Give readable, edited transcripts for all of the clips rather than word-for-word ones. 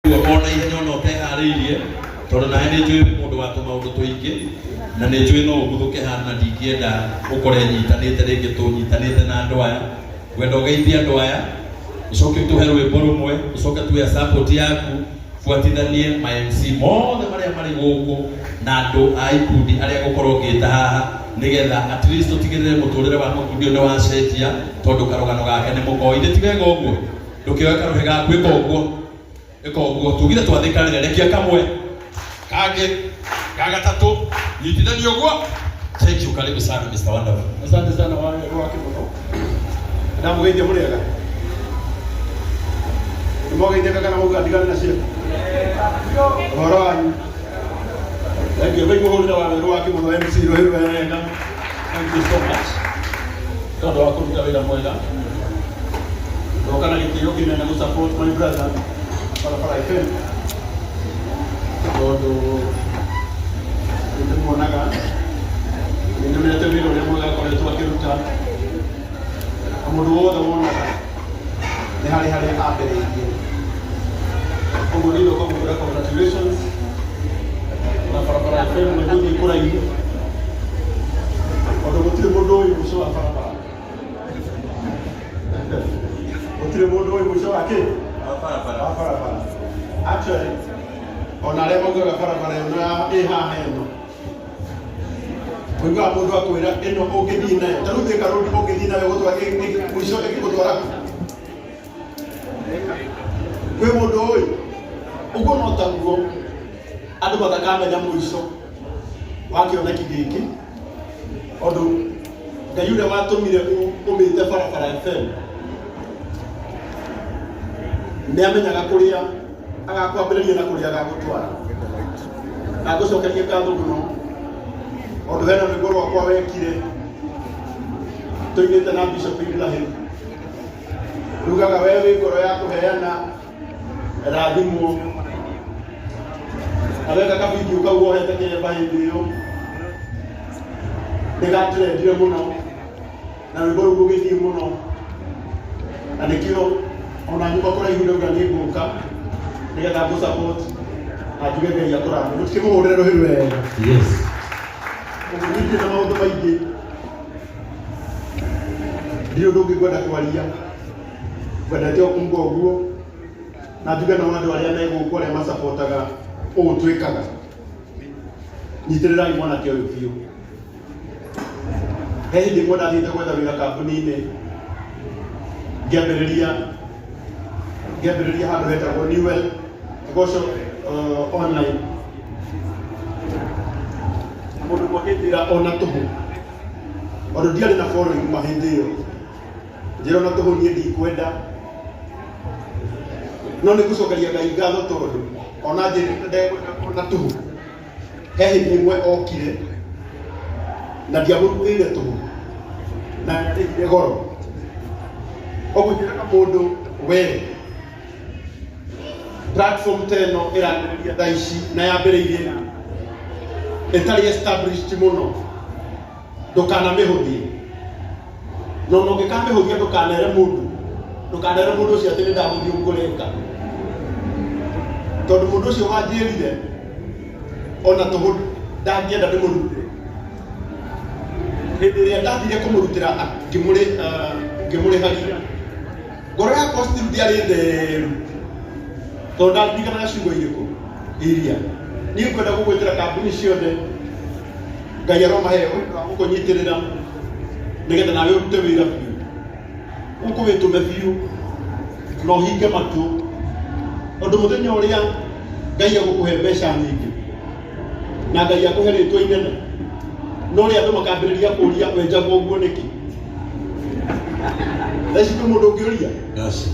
Ona ihenya ona ũteharĩirie, tondũ nawe nĩ njũĩ wĩ mũndũ wa tũmaũndũ tũingĩ, na nĩ njũĩ no ũguthũke handũ, na ndingĩenda ũkore nyitanĩte rĩngĩ tũnyitanĩte na andũ aya. Ngwenda ũgeithie andũ aya, ũcoke ũtũhe rwĩmbo rũmwe, ũcoke tuoya support yaku, buatithanie ma MC mothe marĩa marĩ gũkũ na andũ a ikundi arĩa ngũkorwo ngĩta haha, nĩgetha at least tũtigĩrĩre mũtũrĩre wa mũkundi ũyũ nĩ wacenjia, tondũ karũgano gake nĩ mũkoĩ. Ithe ti wega ũguo? Ndũkĩoe karũhe gaku, ĩka ũguo, ĩka ũguo. Tugire twathĩkanĩre, rekia kamwe kangĩ ga gatatũ, nyitithania ũguo. Thank you, karibu sana Mr. Wonderful. Asante sana wake mũno. Ndamũgeithia mũrĩega. Nĩmwageithĩka kana mũgũga ndigane na ciĩko? Ũhoro wanyu. Thank you. Wĩiguo hũrĩra wa werũ wake mũno MC rũhĩ rwega. Thank you so much. Tondũ wa kũruta wĩra mwega. Ndoka na gĩtĩo kĩnene gũ support my brother Barabara FM. Tondũ nĩndĩmuonaga, nĩnyonete wĩra ũrĩa mwega akoretwo akĩruta. Na mũndũ wothe wonaga nĩ harĩ harĩa ambĩrĩirie. Ũguo niĩ ndoka gũkwĩra congratulations na Barabara FM nĩ gũthiĩ kũraihu, tondũ gũtirĩ mũndũ ũĩ mũico wa barabara, gũtirĩ mũndũ ũĩ mũico wa kĩ wa barabara. Actually, ona arĩa maugaga barabara ĩno ĩ haha ĩno, ũiguaga mũndũ akwĩra ĩno ũngĩthiĩ nayo, ta rĩu Thika Road, ũngĩthiĩ nayo gũtwara mũico ĩgũtwara kũ? Kwĩ mũndũ ũĩ? Ũguo no taguo andũ matakamenya mũico wa kĩoneki gĩkĩ, tondũ Ngai ũrĩa watũmire ũmĩte Barabara FM nĩ amenyaga kũrĩa agakwambĩrĩria na kũrĩa agagũtwara. Na ngũcokerie ngatho mũno, tondũ hena rwĩmbo rwakwa wekire tũinĩte na Bishop Ibrahim, rugaga we wĩ ngoro ya kũheana rathimwo, na weka kabindio kau wohete kĩremba hĩndĩ ĩyo nĩ gatrendire mũno, na rwĩmbo rũu rũgĩthiĩ mũno, na nĩkĩo ona nyuma kũraihu ndauga nĩ ngũka nĩgetha ngũ support na njuge Ngai akũrathime. Mũtikĩmũhũrĩre rũhĩ wega. Yes. Ũguo niĩ ndirĩ na maũndũ maingĩ, ndirĩ ũndũ ũngĩ ngwenda kwaria, ngwendete o kuga ũguo, na njuge nao andũ arĩa me gũkũ arĩa macabotaga ũũ twĩkaga, nyitĩrĩrai mwanake ũyũ biũ. He hĩndĩ ĩmwe ndathiĩte gwetha wĩra kambuni-inĩ, ngĩambĩrĩria handũ hetagwo Newell Kĩgoco online, na mũndũ ũmwe akĩnjĩra ona tũhũ, tondũ ndiarĩ na following ma hĩndĩ ĩyo, njĩra ona tũhũ niĩ ndikwenda. No nĩ ngũcokeria Ngai ngatho, tondũ ona njĩrĩte ndekwenda ona tũhũ, he hĩndĩ ĩmwe okire na ndiamũrutĩire tũhũ na nĩarĩhire goro. Ũguo njĩraga mũndũ, we platform ta ĩno ĩrambĩrĩria thaa ici na yambĩrĩirie ĩtarĩ established mũno, ndũkanamĩhũthie. No ona ũngĩkamĩhũthia, ndũkanere mũndũ, ndũkanere mũndũ ũcio atĩ nĩ ndahũthia ũguo ũreka, tondũ mũndũ ũcio wanjĩrire ona tũhũ ndangĩenda ndĩmũrutĩre. Hĩndĩ ĩrĩa ndathire kũmũrutĩra, ngĩmũrĩhagia, ngoro yakwa still ndĩarĩ theru, tondũ ndaririkanaga ciugo irĩkũ iria niĩ ngwenda gũgwĩtĩra. Kambuni ciothe, Ngai aromahe ũhoro wa gũkũnyitĩrĩra nĩgetha nawe ũrute wĩra biũ, gũkũ wĩtũme biũ na ũhinge matũ, tondũ mũthenya ũrĩa Ngai agũkũhe mbeca nyingĩ na Ngai akũhe rĩtwa inene, no rĩ andũ makambĩrĩria kũria wenjagwo ũguo nĩkĩ? Thaa ici kwĩ mũndũ ũngĩũria? Yes.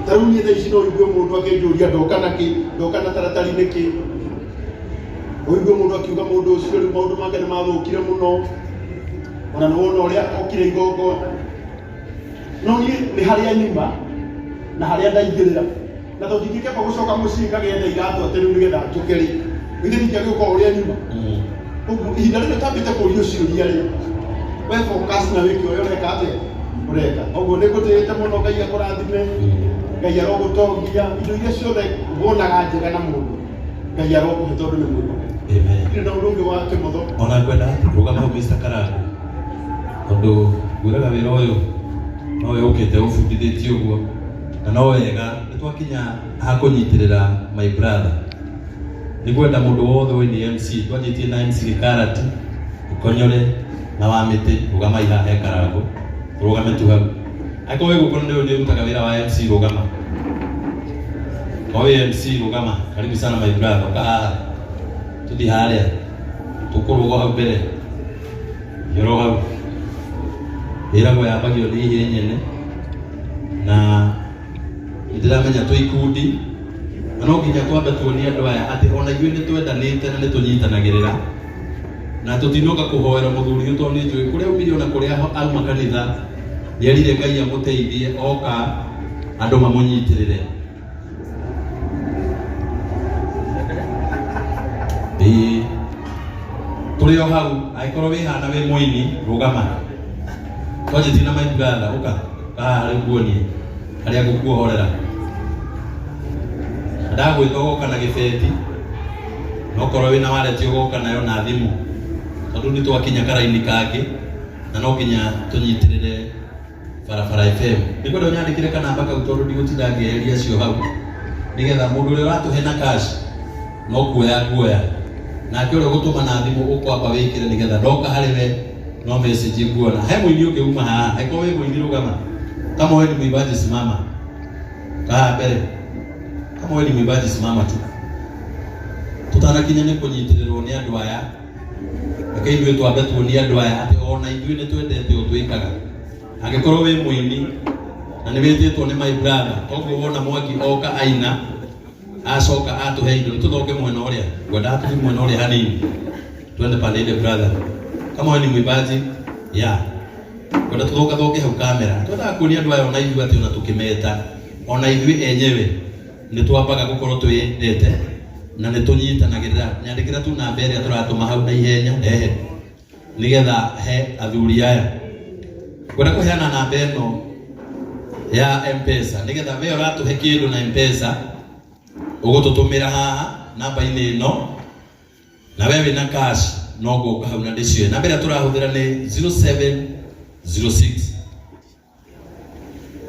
Ta rĩu niĩ thaa ici no igue mũndũ akĩnjũria ndoka na kĩ, ndoka na taratari nĩkĩ, ũigue mũndũ akiuga mũndũ ũcio rĩu maũndũ make nĩ mathũkire mũno, ona nĩ wona ũrĩa okire igongona. No niĩ nĩ harĩa nyuma na harĩa ndaingĩrĩra, na tondũ ndingĩkĩamba gũcoka mũciĩ ngagenda iratũ atĩ rĩu nĩgetha njũke rĩ, githĩ ndingĩagĩũka o ũrĩa nyuma? Ũguo ihinda rĩrĩ ũtambĩte kũrio ciũria rĩ, we focus na wĩke ũrĩa ũreka atĩa ũreka. Ũguo nĩ ngũtĩĩte mũno, Ngai akũrathime. Ngai arogũtongia indo iria ciothe wonaga njega na mũndũ, Ngai arokũhe tondũ nĩ mwĩhokeku. Amen. Ndirĩ na ũndũ ũngĩ wa kĩmotho. Ona ngwenda rũgama hau Mr. Karango, tondũ ngwĩraga wĩra ũyũ nowe ũkĩte ũbundithĩtie ũguo, na no wega nĩ twakinya ha kũnyitĩrĩra my brother. Nĩ ngwenda mũndũ wothe ũyũ nĩ MC, twanjĩtie na MC Gĩkarati, Gĩkonyore na wa mĩtĩ, rũgamai haha he Karango, tũrũgame tu hau. Angĩkorwo wĩ gũkũ na nĩ ũrutaga wĩra wa MC, rũgama. Korwo wĩ MC, rũgama. Karibu sana my brother, ũka haha. Tũthiĩ harĩa. Tũkũrũga hau mbere. Yoro hau. Wĩragwo yambagio nĩ ihĩĩ nyene. Na nĩndĩramenya twĩ ikundi na no nginya twambe tuonie andũ aya atĩ ona ithuĩ nĩ twendanĩte na nĩ tũnyitanagĩrĩra na tũtinoka kũhoera mũthuri ũyũ tondũ nĩ njũĩ kũrĩa aumire ona kũrĩa auma kanitha nĩerire Ngai amũteithie oka andũ mamũnyitĩrĩre. Ĩĩ tũrĩ o hau, angĩkorwo wĩ hana wĩ mũini rũgama, twanjĩtie na my brother, ũka haha rĩu nguonie harĩa ngũkuohorera. Ndagwĩta ũgoka na gĩbeti, na okorwo wĩna wallet ũgoka nayo na thimũ, tondũ nĩ twakinya karaini kangĩ na no nginya tũnyitĩrĩre Barabara FM. Nĩngwenda ũnyandĩkĩre kanamba kau tondũ ndigũtinda ngĩeheria acio hau, nĩgetha mũndũ ũrĩa ũratũhe na cash no kuoya nguoya, nake ũrĩa ũgũtũma na thimũ ũkwamba wĩkĩre nĩgetha ndoka harĩ we no message nguona. He mũini ũngĩ uma haha, angĩkorwo wĩ mũini rũgama. Kama wewe ni mwimbaji simama. Kaa mbere. Kama wewe ni mwimbaji simama tu. Tutanakinya nĩ kũnyitĩrĩrwo nĩ andũ aya, reke ithuĩ twambe tuonie andũ aya atĩ ona ithuĩ nĩ twendete ũũ twĩkaga. Angĩkorwo wĩ mũini na nĩ wĩtĩtwo nĩ my brother, toguo wona Mwangi oka aina acoka atũhe indo, nĩ tũthonge mwena ũrĩa ngwendaga tũthiĩ mwena ũrĩa hanini, twende pande ile brother. Kama wewe ni mwimbaji ya ngwenda tũthongathonge hau kamera, twendaga kuonia andũ aya ona ithuĩ atĩ ona tũkĩmeta ona ithuĩ enyewe nĩ twambaga gũkorwo twĩyendete na nĩ tũnyitanagĩrĩra. Nyandĩkĩra tu namba ĩrĩa tũratũma hau na ihenya rehe nĩgetha he athuri aya. Ngwenda kũheana namba ĩno ya M-Pesa nĩgetha we ũratũhe kĩndũ na M-Pesa ũgũtũtũmĩra haha namba-inĩ ĩno, na we wĩna cash no ngũka hau na ndĩcioe. Namba ĩrĩa tũrahũthĩra nĩ 0706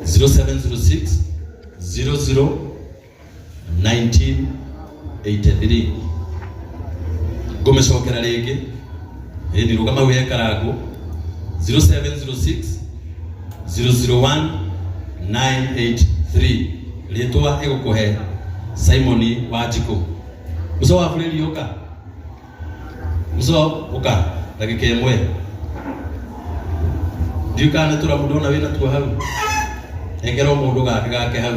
0706 00 1983. Ngũmĩcokera rĩngĩ, ĩni rũgama hau he Karangũ, 0706 001 983. Rĩtwa ĩgũkũhe Simon Wanjikũ. Mũco wa bũrĩri ũka. Mũco ũka ndagĩka ĩmwe. Ndiũĩ kana nĩ tũramu ndona wĩna tuo hau. Nengera o mũndũ gake gake hau.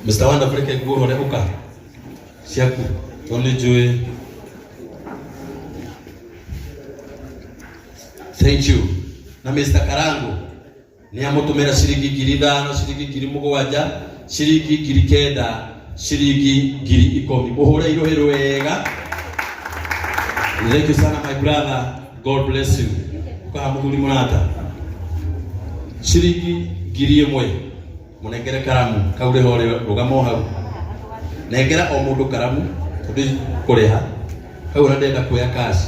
Mr. Wonderful, reke nguohore ũka ciaku tondũ nĩ njũĩ. Thank you. Na Mr. Karango nĩ amũtũmĩra ciringi 5,000, ciringi 7,000, ciringi 9,000, ciringi 10,000. Mũhũre irũhĩ rwega. Thank you sana my brother. God bless you. Ũkaha mũthuri mũrata. Ciringi 1,000. Mũnengere karamu kau rĩho rũgama o hau. Nengera o mũndũ karamu tondũ kũrĩha. Kau ona ndenda kuoya cash.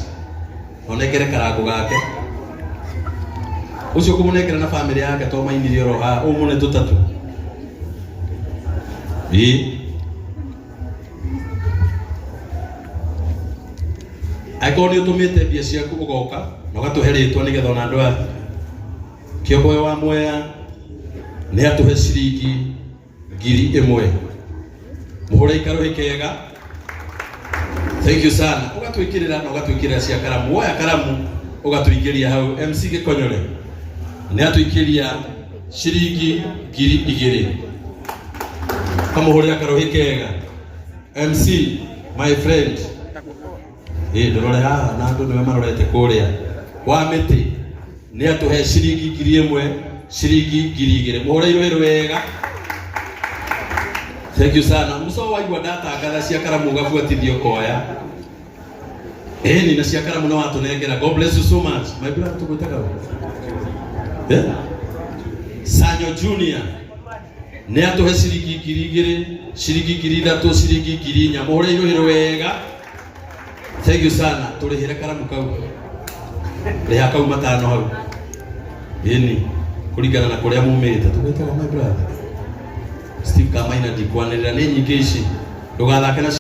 Na ũnengere karango gake. Ũcio ũkũmũnengera na famĩlĩ yake to mainire oro haha ũmũne tũtatũ. Ĩĩ. Angĩkorwo nĩ ũtũmĩte mbia ciaku ũgoka na ũgatũhe rĩtwa nĩgetha ona andũ a Kĩongoyo wa Mwea nĩ atũhe ciringi 1,000. Mũhũre ikarũhĩ kega. Thank you sana. Ũgatwĩkĩrĩra na ũgatwĩkĩrĩra cia karamu. Woya karamu ũgatũingĩria hau. MC Gĩkonyore nĩ atũikĩria ciringi 2,000. Kamũhũrĩra karũhĩ kega. MC my friend. Ĩĩ ndũrore haha na andũ nĩwe marorete kũrĩa. Wa mĩtĩ nĩ atũhe ciringi 1,000, ciringi 2,000. Mũhũre irũhĩ wega. Thank you sana. Muso waigua ndatangatha cia karamu ũgabuatithio koya. Ĩni na cia karamu no watũnengera. God bless you so much. My brother tũgwĩtaga ũ? Eh? Sanyo Junior nĩ atũhe ciringi 2000, ciringi 3000, ciringi 4000. Mũhũre iruhĩro wega. Thank you sana. Tũrĩhĩre karamu kau, rĩha kau 5 hau ĩni kũringana na kũrĩa mumĩte. Tũgwĩtaga my brother Steve Kamaina, ndikwanĩrĩra nĩ nyingĩ ici, ndũgathake na.